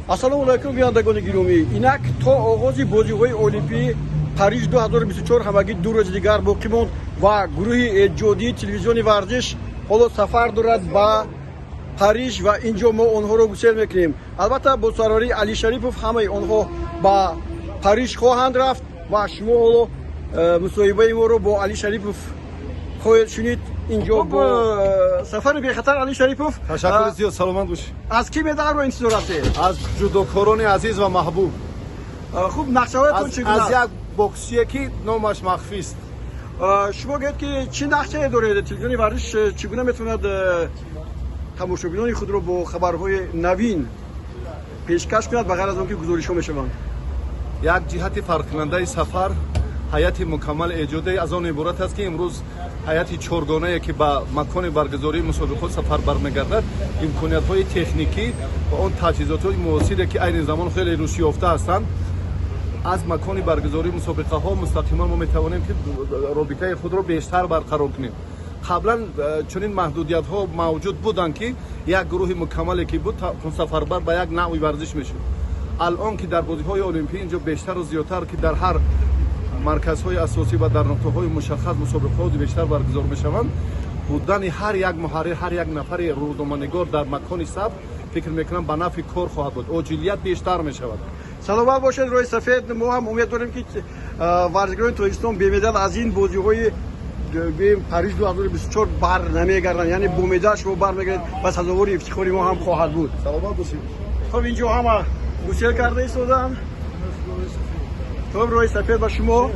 Ассалому алайкум, бинандагони гиромӣ. Инак то оғози бозиҳои Олимпии Париж 2024 ҳамагӣ 2 рӯзи дигар боқӣ монд ва гурӯҳи эҷодии телевизиони Варзиш ҳоло сафар дорад ба Париж ва инҷо мо онҳоро гусел мекунем. Албатта, бо сарварии Али Шарипов ҳамаи онҳо ба Париж хоҳанд рафт ва шумо ҳоло мусоҳибаи моро бо Али Шарипов хоҳед шунид. Инҷо бо сафари бехатар, Али Шарипов. Ташаккури зиёд, саломат бошед. Аз кӣ медалро интизор ҳастед? Аз ҷудокорони азиз ва маҳбуб. Хуб, нақшаҳоятон чӣ гуна? Аз як боксчие, ки номаш махфист. Шумо гӯед, ки чӣ нақшае доред? Телевизиони Варзиш чӣ гуна метавонад тамошобинони худро бо хабарҳои навин пешкаш кунад, ба ғайр аз он ки гузоришҳо мешаванд? Як ҷиҳати фарқкунандаи сафар ҳайати мукаммали эҷодӣ аз он иборат аст, ки имрӯз ҳайати чоргонае, ки ба макони баргузории мусобиқот сафар бармегардад, имкониятҳои техникӣ ва он таҷҳизотҳои муосире, ки айни замон хеле рушд ёфта ҳастанд, аз макони баргузории мусобиқаҳо мустақиман мо метавонем, ки робитаи худро бештар барқарор кунем. Қаблан чунин маҳдудиятҳо мавҷуд буданд, ки як гурӯҳи мукаммале ки буд, сафарбар ба як навъи варзиш мешуд. Алон ки дар бозиҳои олимпӣ инҷо бештару зиёдтар, ки дар ҳар марказҳои асосӣ ва дар нуқтаҳои мушаххас мусобиқаҳо бештар баргузор мешаванд, будани ҳар як муҳаррир, ҳар як нафари рӯзноманигор дар макони сабт, фикр мекунам, ба нафъи кор хоҳад буд, оҷилият бештар мешавад. Саломат бошед, роҳи сафед. Мо ҳам умед дорем, ки варзишгарони Тоҷикистон бемедал аз ин бозиҳои Париж 2024 бар намегарданд, яъне бо медал шумо бармегардед ва сазовори ифтихори мо ҳам хоҳад буд. Саломат бошед. Хуб, инҷо ҳама гусел карда истоданд. Хуб, роҳи сафед ба шумо.